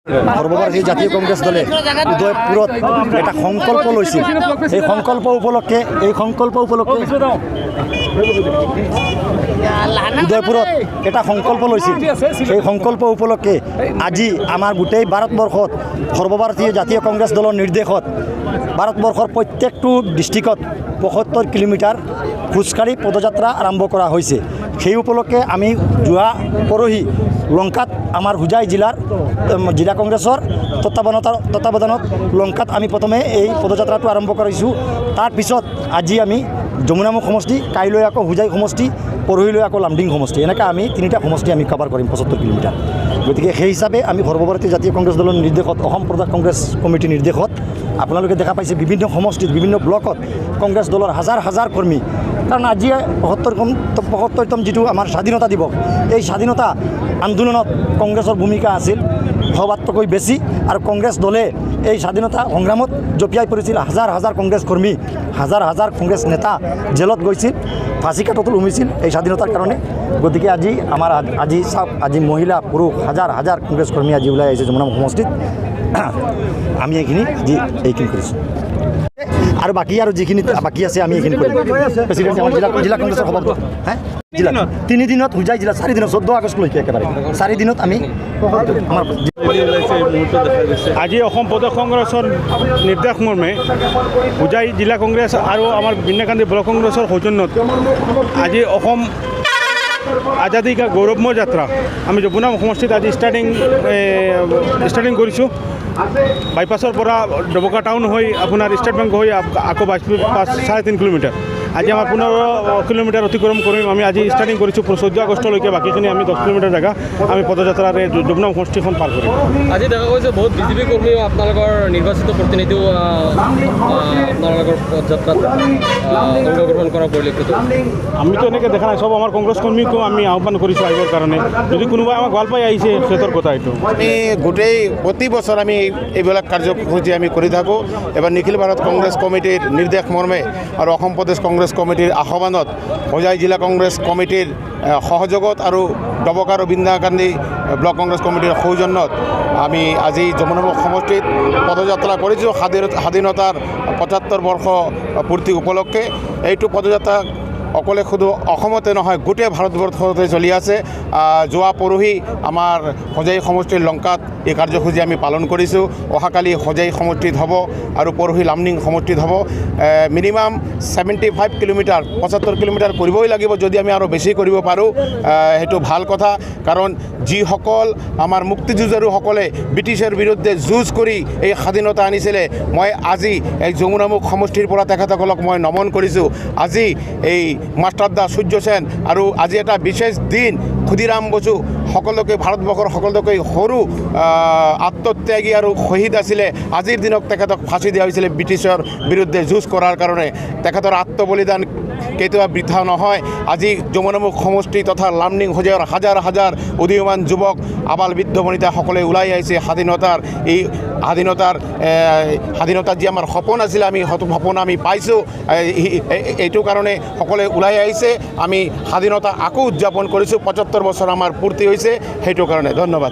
সৰ্বভাৰতীয় জাতীয় কংগ্ৰেছ দলে উদয়পুৰত এটা সংকল্প লৈছিল। এই সংকল্প উপলক্ষে উদয়পুৰত এটা সংকল্প লৈছিল। সেই সংকল্প উপলক্ষে আজি আমাৰ গোটেই ভাৰতবৰ্ষত সৰ্বভাৰতীয় জাতীয় কংগ্ৰেছ দলৰ নিৰ্দেশত ভাৰতবৰ্ষৰ প্ৰত্যেকটো ডিষ্ট্ৰিক্টত 75 কিলোমিটাৰ খোজকাঢ়ি পদযাত্ৰা আৰম্ভ কৰা হৈছে। সেই উপলক্ষে আমি যোৱা পৰহি লংকাত আমাৰ হোজাই জিলাৰ জিলা কংগ্ৰেছৰ তত্বাৱধানত লংকাত আমি প্ৰথমে এই পদযাত্ৰাটো আৰম্ভ কৰিছোঁ। তাৰপিছত আজি আমি যমুনামুখ সমষ্টি, কাইলৈ আকৌ হোজাই সমষ্টি, পৰহিলৈ আকৌ লামডিং সমষ্টি, এনেকৈ আমি তিনিটা সমষ্টি আমি কভাৰ কৰিম 75 কিলোমিটাৰ। গতিকে সেই হিচাপে আমি সৰ্বভাৰতীয় জাতীয় কংগ্ৰেছ দলৰ নিৰ্দেশত, অসম প্ৰদেশ কংগ্ৰেছ কমিটিৰ নিৰ্দেশত আপোনালোকে দেখা পাইছে, বিভিন্ন সমষ্টিত, বিভিন্ন ব্লকত কংগ্ৰেছ দলৰ হাজাৰ হাজাৰ কৰ্মী। কাৰণ আজি 75তম যিটো আমাৰ স্বাধীনতা দিৱস, এই স্বাধীনতা আন্দোলনত কংগ্ৰেছৰ ভূমিকা আছিল সবাতোকৈ বেছি আৰু কংগ্ৰেছ দলে এই স্বাধীনতা সংগ্ৰামত জঁপিয়াই পৰিছিল। হাজাৰ হাজাৰ কংগ্ৰেছ কৰ্মী, হাজাৰ হাজাৰ কংগ্ৰেছ নেতা জেলত গৈছিল, ফাঁচি কাঠত ওলমিছিল এই স্বাধীনতাৰ কাৰণে। গতিকে আজি আমাৰ আজি চাওক, আজি মহিলা, পুৰুষ, হাজাৰ হাজাৰ কংগ্ৰেছ কৰ্মী আজি ওলাই আহিছে যমুনা সমষ্টিত। আমি এইখিনি আজি এইখিনি কৰিছোঁ আৰু বাকী আৰু যিখিনি বাকী আছে, আমি এইখিনি কৰিম। প্ৰেচিডেণ্ট, আমাৰ জিলা কংগ্ৰেছৰ সভাপতি। হে, জিলা তিনিদিনত, হোজাই জিলা 4 দিনত, 14 আগষ্টলৈকে একেবাৰে 4 দিনত আমি আমাৰ আজি অসম প্ৰদেশ কংগ্ৰেছৰ নিৰ্দেশ মৰ্মে হোজাই জিলা কংগ্ৰেছ আৰু আমাৰ বিন্নাকান্দি ব্লক কংগ্ৰেছৰ সৌজন্যত আজি অসম আজাদী কা গৌৰৱময় যাত্ৰা আমি যমুনা সমষ্টিত আজি ষ্টাৰ্টিং ষ্টাৰ্টিং কৰিছোঁ। বাইপাছৰ পৰা ডবকা টাউন হৈ আপোনাৰ ষ্টেট বেংক হৈ আকৌ 22, 5, 3.5 কিলোমিটাৰ। আজি আমাৰ 15 কিলোমিটাৰ অতিক্ৰম কৰিম। আমি আজি ষ্টাৰ্টিং কৰিছোঁ, 14 আগষ্টলৈকে বাকীখিনি আমি 10 কিলোমিটাৰ জেগা আমি পদযাত্ৰাৰে যমুনা সমষ্টিখন পাৰ কৰিম। আজি দেখা গৈছে বহুত বিজেপি কৰ্মীও, আপোনালোকৰ নিৰ্বাচিত প্ৰতিনিধিও আপোনালোকৰ পদযাত্ৰাত অংশগ্ৰহণ কৰা পৰিলক্ষিত। আমিতো এনেকৈ দেখা নাই। চব আমাৰ কংগ্ৰেছ কৰ্মীকো আমি আহ্বান কৰিছোঁ আহিবৰ কাৰণে। যদি কোনোবাই আমাক ভাল পাই আহিছে, সিহঁতৰ কথা এইটো। আমি গোটেই প্ৰতি বছৰ আমি এইবিলাক কাৰ্যসূচী আমি কৰি থাকোঁ। এবাৰ নিখিল ভাৰত কংগ্ৰেছ কমিটিৰ নিৰ্দেশ মৰ্মে আৰু অসম প্ৰদেশ কংগ্ৰেছ কমিটিৰ আহ্বানত হোজাই জিলা কংগ্ৰেছ কমিটিৰ সহযোগত আৰু ডবকা আৰু বিন্দাকান্দি ব্লক কংগ্ৰেছ কমিটিৰ সৌজন্যত আমি আজি যমুনামুখ সমষ্টিত পদযাত্ৰা কৰিছোঁ স্বাধীনতাৰ 75 বৰ্ষ পূৰ্তি উপলক্ষে। এইটো পদযাত্ৰা অকলে শুধু অসমতে নহয়, গোটেই ভাৰতবৰ্ষতে চলি আছে। যোৱা পৰহি আমাৰ হোজাই সমষ্টিৰ লংকাত এই কাৰ্যসূচী আমি পালন কৰিছোঁ। অহাকালি হোজাই সমষ্টিত হ'ব আৰু পৰহি লামডিং সমষ্টিত হ'ব। মিনিমাম 75 কিলোমিটাৰ, 75 কিলোমিটাৰ কৰিবই লাগিব। যদি আমি আৰু বেছি কৰিব পাৰোঁ, সেইটো ভাল কথা। কাৰণ যিসকল আমাৰ মুক্তিযুঁজাৰুসকলে ব্ৰিটিছৰ বিৰুদ্ধে যুঁজ কৰি এই স্বাধীনতা আনিছিলে, মই আজি এই যমুনামুখ সমষ্টিৰ পৰা তেখেতসকলক মই নমন কৰিছোঁ। আজি এই মাষ্টাৰদা সূৰ্য সেন আৰু আজি এটা বিশেষ দিন, ক্ষুদিৰাম বসু, সকলোকে ভাৰতবৰ্ষৰ সকলোতকৈ সৰু আত্মত্যাগী আৰু শ্বহীদ আছিলে। আজিৰ দিনত তেখেতক ফাঁচি দিয়া হৈছিলে ব্ৰিটিছৰ বিৰুদ্ধে যুঁজ কৰাৰ কাৰণে। তেখেতৰ আত্মবলিদান কেতিয়াও বৃথা নহয়। আজি যমুনামুখ সমষ্টি তথা লামডিং হোজাইৰ হাজাৰ হাজাৰ উদীয়মান যুৱক, আবাল বৃদ্ধ বনিতা সকলে ওলাই আহিছে। স্বাধীনতাৰ এই স্বাধীনতাৰ যি আমাৰ সপোন আছিলে, আমি সপোন আমি পাইছোঁ। এইটো কাৰণে সকলোৱে ওলাই আহিছে। আমি স্বাধীনতা আকৌ উদযাপন কৰিছোঁ, 75 বছৰ আমাৰ পূৰ্তি হৈছে, সেইটো কাৰণে। ধন্যবাদ।